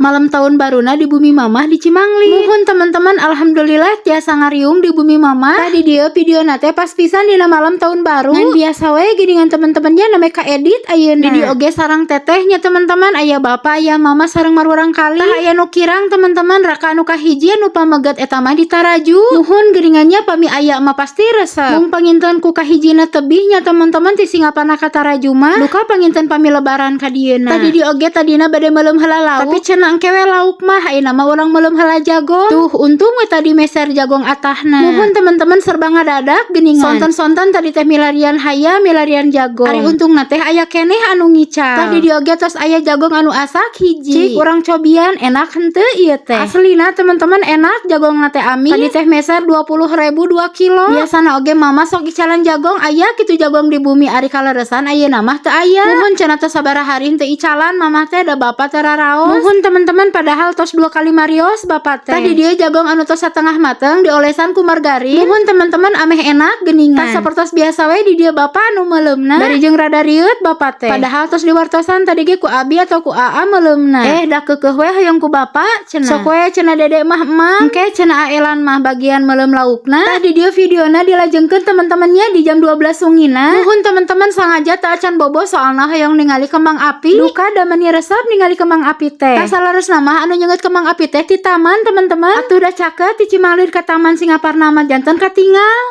Malam tahun baruna di bumi Mamah di Cimanglid. Muhun, teman-teman, alhamdulillah tiasa ngariung di bumi Mamah. Tadi dieu videona teh pas pisan dina malam tahun baru. Ngan biasa we geuningan, teman-temannya, namanya kaedit ayeuna. Di dieu oge sareng tetehnya, teman-teman, aya bapak, aya mama sareng murangkalih. Tah, aya nu kirang, teman-teman, raka anu kahiji anu pameget eta mah ditaraju. Nuhun geuningannya, pami aya mah pasti resep. Mung panginten ku kahijina tebihnya, teman-teman, ti Singaparna ka Taraju mah. Duka panginten pami lebaran ka dieuna. Tadi di oge tadina bade meuleum heula lauk. Tapi cenah engke we lauk mah, ayeuna mah urang meuleum heula jagong. Tuh, untung we tadi meser jagong atahna. Muhun, teman-teman, serba ngadadak geuningan. Sonten-sonten tadi teh milarian hayam, milarian jagong. Ari untungna teh aya keneh anu ngical. Tadi di oge tos aya jagong anu asak hiji. Cik urang cobian, enak henteu ieu teh. Aslina, teman-teman, enak jagongna teh, amis. Tadi teh meser 20.000 2 kilo. Biasana oge mama sok icalan jagong, aya kitu jagong di bumi, ari kaleresan ayeuna mah teu aya. Muhun, cenah teh sabaraha hari teu icalan mamah teh, da bapak teh raraos. Muhun, teman-teman, padahal tos dua kali marios bapak teh. Tadi dieu jagong anu tos satengah mateng diolesan ku margarin. Muhun, teman-teman, ameh enak geuningan. Tah, sapertos biasa we di dieu bapak anu meuleumna. Bari jeung rada rieut bapak teh. Padahal tos diwartosan tadi ge ku abi atau ku aa meuleumna. Eh, da keukeuh we hoyong ku bapak cenah. Sok we cenah, dedek mah emang. Engke cenah aelan mah bagian meuleum laukna. Tah, di dieu videona dilajengkeun, teman-temannya, di jam 12 sungina. Muhun, teman-teman, sangaja teu acan bobo soalna hoyong ningali kembang api. Duka da meni resep ningali kembang api teh. Tah, saleresna mah anu nyeungeut kembang api teh ti taman, teman-teman. Atuh da caket ti Cimanglid ka Taman Singaparna mah janten katingal.